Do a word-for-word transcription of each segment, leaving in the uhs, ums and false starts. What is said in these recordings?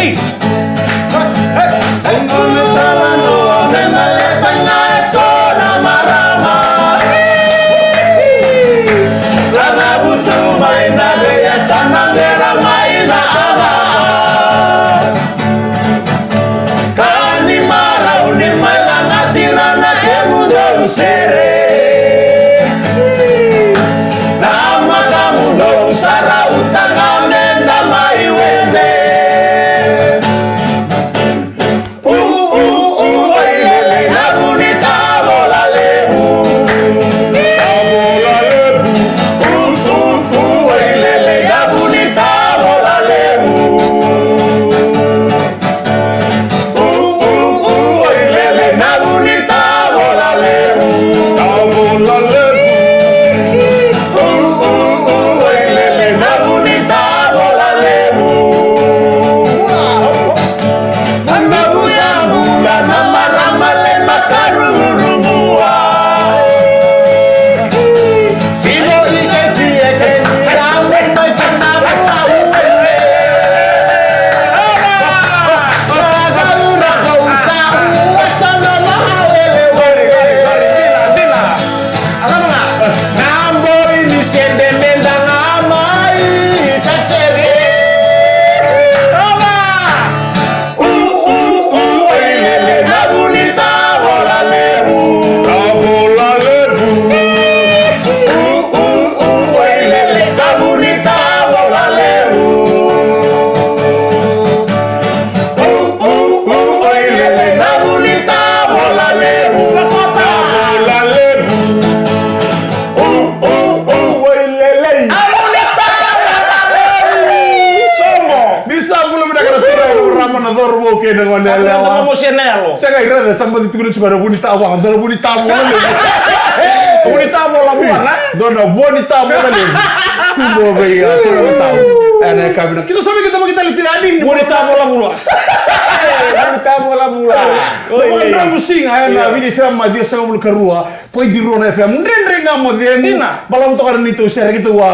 Hey! Hey! Hey! Hey! Ka ni marau ni mai lagati na kemudou sere. Na matamudou sa rauta ga me da mai wele. U, u, u, oi lele na vu ni tavola levu. Tavola levu. U, u, u, oi lele na vu ni tavola levu. U, u, u, oi lele na vu ni tavola levu. Tavola levu. U, u, u, oi lele na vu ni tavola levu. Na vu sa bula na marama le makaruru mua. Sino i ke tie ke ni rawe mai ke na ua uele. Rawe sa ua sa na ua uele. Dina, dina, dina. Dina. Na boi ni sede me da ga mai ka sere. Oi lele na vu ni tavola levu. Tavola levu. U, u, u, oi lele na vu ni tavola levu. U, u, u, oi lele na vu ni tavola levu. Tavola levu. U, u, u, oi lele. Somo. Ni sa bula vinaka na turaga, na marama, na cauravou kei na gone yalewa. Sega, i raica, sa baci tukuna tiko na vu ni tavola, dua na vu ni tavola levu. Vu ni tavola vua, na? Dua na vu ni tavola levu. Tubu vei, a, turaga tau. Ena yakavi vinaka. Keitou sa vei keitou vakitale tiko yani. Vu ni tavola vula. Vu ni tavola vula. Na vakadra musiga ena Viti F M ciwasagavulu ka rua. Point rua na F M, dredre ga mo ceni. Dina. Balavu toka na neitou sere, keitou a,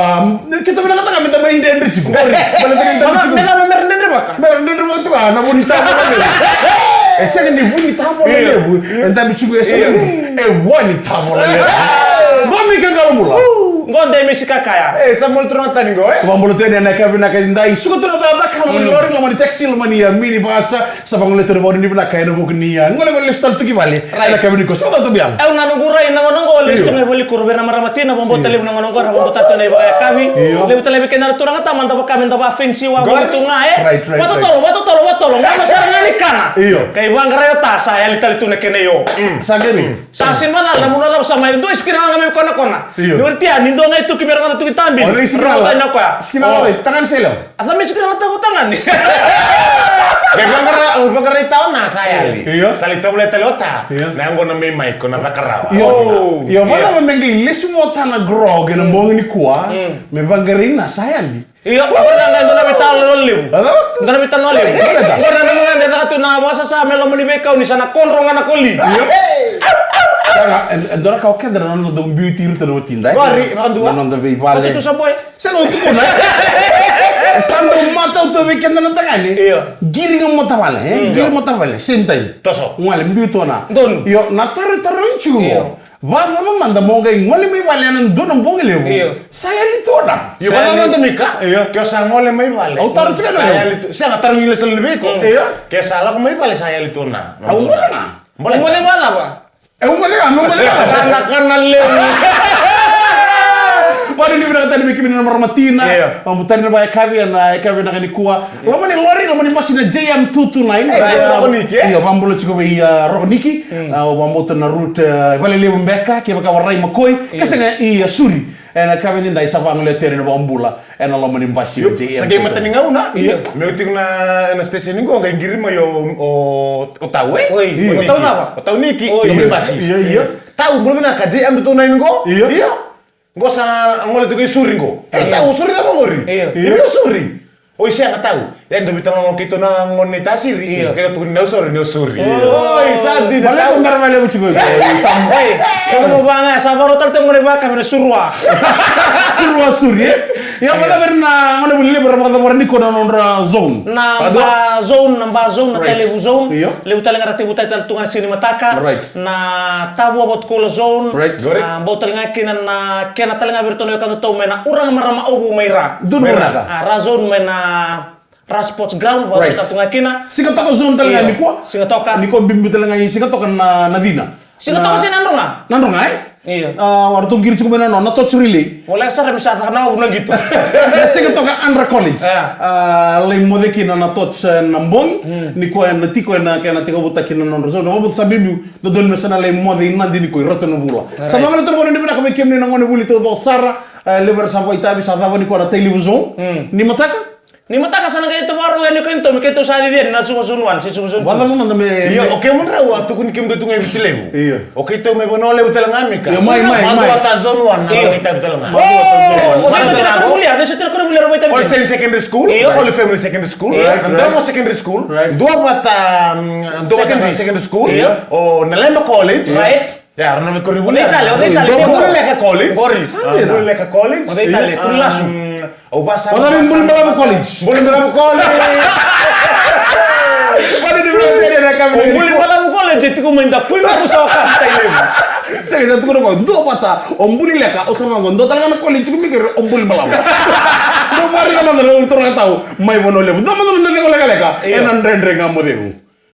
keitou vinakata ga me da mai dredre tiko. Baleta ni dredre tiko. Me cava, me ra dredre vaka? Me ra dredre vaka tiko, a, na vu ni tavola levu. E sega ni vu ni tavola levu. E dabe tiko e sega ni. E vua ni tavola levu. Qo me ka qalo bula. Qo de me sika kaya. E, sa bula turaga tani qo, e? Sa bula turaga tani, ena yakavi vinaka edai. Suka turaga tani, loma ni lori, loma ni taxi, loma ni, a, minibus. Sa vagolea tale vakanuinui vinaka ena vuku ni, a, golegole lesu tale tu ki vale. Right. Ena yakavi nikua, sa vakacava tu beka? Au na noqu rai na gauna oqo, lesu tu ga i valenibula vei ira na marama tina, vakabauta levu na gauna oqo, era vakabauta tu na ivakayakavi. Io. Levu tale vei keda na turaga tama, da vaka me da vafenisi wavoki tu ga, e? Right, right, right. Vakatotolo, vakatotolo, vakatotolo, gauna sara ga ni kana. Io. Kai vaqarai o Ta, sa yali tale tu na kena io. Sa qai. Sa sega ni macala na vanua cava sa mai, dua e sikina ga mai konakona. Io. Ni oti ya, ni dua ga e tuki me ra vata tuki tabi. O cei sikina la? Tagane sa yali. A cava me sikina la tau tagane? Me vaqara, vaqarai Ta o Na sa yali. Io. Sa lai tovolea tale o Ta. Io. Na yaqona me mai ko na caka rawa. Io. Io, vacava me qai lesu mai o Ta na grog ena bogi nikua. Mm. Me vaqarai Na sa yali. Io, vaqarai Na, dua na veitalanoa levu. A cava? Dua na veitalanoa levu. Io, io. Qori na gauna e caka tu na vakasasa me loma ni veikau ni sa na kodro ga na koli. Io. Sega, e, e dua na ka o keda na noda biuti iratou na watida, e? Qori, vakadua. Na noda veivale. Vata tu sa boy. Sega, au tukuna. E sa dau matau tu vei keda na tagane. Io. Qiri ga mo tavale, e? Mm. Qiri mo tavale, same time. Toso. Gole, biu tu o Na. Donu. Io, na taro e tarogi tiko qo. Io. Vacava mada mo qai gole mai vale ena dua na bogi levu? Io. Sa yali tu o Na. Io, vacava mada, Mika? Io. Ke o sa gole mai vale. Au taro tiko na. Sa yali tu. Sega, tarogi lesu tale vei iko. Mm. Io. Ke sa lako mai vale, sa yali tu o Na. Au gole ga. Gole. Gole vacava? E, au gole ga, au gole ga. Kana, kana levu. Vakanuinui vinaka tale vei kemuni na marama tina. Io. Vakabauta na vakayakavi, ena yakavi vinaka nikua. Loma ni lori, loma ni basi na J M two two nine. E, J M Rokoniki, e? Io, vakabula tiko vei, a, Rokoniki. Mm. A, vakabauta na route, e, Valelevu beka, kevaka warai Makoi. Io. Ka sega, io, Suri. Ena yakavi edaidai sa vagolea tu yani na vakabula ena loma ni basi na J M two two nine. Sa qai matani gauna. Io. Meu tiko na, ena station qo, qai qiri mai o, o, o Tau, e? Oi, io. O Tau cava? O Tau Niki. Oi. Loma ni basi. Io, io. Tau, bula vinaka, J M two two nine qo? Io. Io. Qo sa gole tu kei Suri qo. E, Tau, Suri cava qori? Io. Io, Suri. Oi, sega tau. Ia, dou veitalanoa keitou na gone ni Tasiri. Io. Keitou tukuni na Nausori, Nausori. Oi, sa dina tau. Baleta bera mai levu tiko iko. Oi, sa mo vaka, sa varo tale tiko gone vaka me na Surua. Surua Suri, e? Ia, vaka vei ira na gone vuli levu era vakacavara ni ko na nodra zone. Na Ba zone, na Ba zone, na Tailevu zone. Io. Levu tale ga ra tevutai tale tu ga na siga ni mataka. Right. Na Tavua Vatukoula zone. Right. Correct. A, bau tale ga kina na kena tale ga vei iratou na wekadatou mai na Uraga Marama Ovu mai Ra. Donu mai Ra. A, Ra zone mai na Ra Sports Ground, bau tale tu ga kina. Sigatoka zone tale ga nikua. Sigatoka. Nikua bibi tale ga i Sigatoka na, na cina. Sigatoka se Nadroga. Nadroga, e? Io. A, ratou qiri tiko mai na no, na Torch Relay. Wala sara mi sa caka na ovu na qito. Na Sigatoka Andra College. A, lai moce kina na Torch, e, na bogi. Ni koya na tiko ena kena tekivutaki na nodra zone. Vakabauta sa biubiu, dodonu me sa na lai moce i Nadi ni ko i Ratu na Vula. Sa vaka na toro vou ni vinaka vei kemuni na gone vuli taucoko sara, e, levu era sa vakaitavi, sa cava ni koya na Tailevu zone. Ni mataka? Ni mataka sa na qai tovarau yani o keitou, me keitou sa cici yani na Suva zone one, se Suva zone two. Vacava mada me. Io, o kemudrau a tukuni kemudou tu ga i Viti Levu. Io. O keitou mai Vanua Levu tale ga, Mika. Io, mai, mai, mai. Macuata zone one, na vakaitavi tale ga. O, o, o, o, o, o, o, o, o, o, o, o, o, Olsen Secondary School, Holy Family Secondary School, Domo Secondary School, Duavata, mm, Duavata Secondary School, o Nalemba College. Right. Ya, era na me kori vuli. O cei tale, o cei tale? Bulileka College. Bulileka College. O cei tale? Kuri lasu. Au vasa. O cei Bulibalavu College? Bulibalavu College. Vale ni vale ni na kami. O Bulibalavu College e tiko mai da kuina kusa o kasi tai levu. Sega, sa tukuna ko Duavata, o Bulileka, o sa vaqo, dua tale ga na college ko mi kere o Bulibalavu. Dua vari ga mada na toro ka tau, mai Vanua Levu. Dua mada na cegu lekaleka, ena dredre ga mo cegu.